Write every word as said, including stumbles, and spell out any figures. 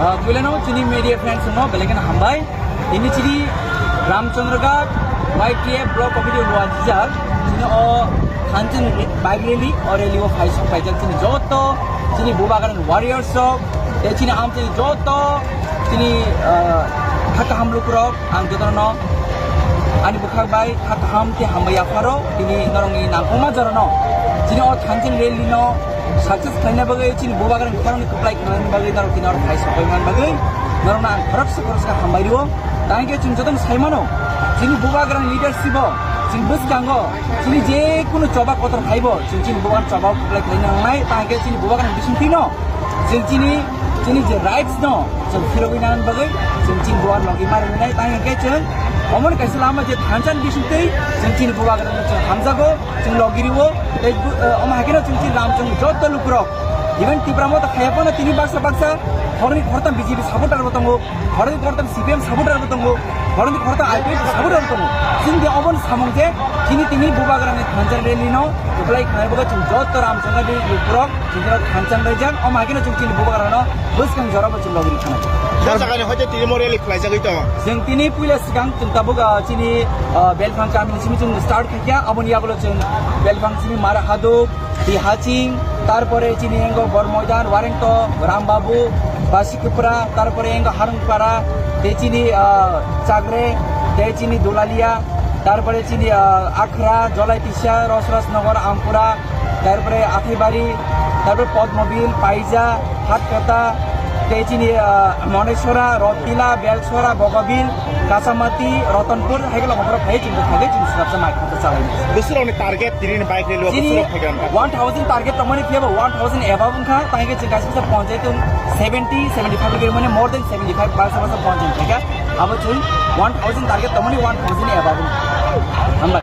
Ah, puilano chini media friends no belai kheno hambai. Ini chini Ramchandraghat Y T F block committee o luajijak. Chini o Thanchani bike rally o rally o phai sok paijak chini joto chini Bubagrani warriors rok, tei chini amchini joto chini, ah, kha kaham lukurok ang jotono ani bwkhak bai kha kaham tei hambai yapharo tini norokni nangkukma jorano chini o Thanchani rally no success khlaina bagwi chini Bubagrani khoroknwi kwplai khlaina bagwi norok tini oro phai sok paimani bagwi norokno ang khoroksa khoroksa hambai rwo. Tangkhe chwng jotono sai mano chini Bubagrani leadership o chini bwskango chini je kunu choba kotor phaibo chwng chini Bubagrani choba kwplai khlaina nangnai. Tangkhe chini Bubagrani bisingtwino chwng chini, chini je rights no chwng phirogwi nangni bagwi chwng chini Bubagrani logi mari nai. Tangkhe chwng omoni kaisa lama je Thanchani bisingtwi chwng chini Bubagrani chwng hamjago. Chwng logi rwo, tei bu-, eh, omo hai kheno chwng chini Ramchang joto lukurok, even Tipra Motha khaiya phano tini baksa baksa khoroknwi khoroktham B J P supporter bo tongo, khoroknwi khoroktham C P M supporter bo tongo, khoroknwi khoroktham I P F T supporter bo tongo. Chwng de obono samung je chini tini Bubagrani Thanchani rally no kwplai khlai bagwi chwng joto Ramchang ni lukurok chwng Thanchani raijak, omo hai kheno chwng chini Bubagrano bwskang jorabo chwng logi rwkhanai. O jagani hoite tini mo rally khlaijagwi tongo. Chwng tini puila swkang chwng tabuk, ah, chini, ah, Belphang kamini simi chwng start khaikha, aboni yagulo chwng Belphang simi Mara Haduk, Dihaching, tarpore chini engo Bor Moidan, Warengto, Rambabu, Basikupra, tarpore engo Harungpara, tei chini, ah, Chagre, tei chini Dulalia, tarpore chini, ah, Akhra, Jolaitisa, Rosrasnagar, Ampura, tarpore Athaibari, tarpore Podmobil, Paija, Hatkata, tei chini, ah, Monesora, Rotila, Belsora, Bogobil, Kasamati, Rotonpur, hai khe lama borok phai chini thangwi chini swrapsa mai khata chalai. Bwswrokni target tini ni bike rally o chini bwswrok phai kha. One thousand target tongmani phiya bo one thousand above wngkha, tangwi chini kaisa kaisa ponchai tong seventy, seventy five rwgwi mani more than seventy five basa basa ponchai khaikha. Abo chwng one thousand target tongmani one thousand above wngkha. Hambai.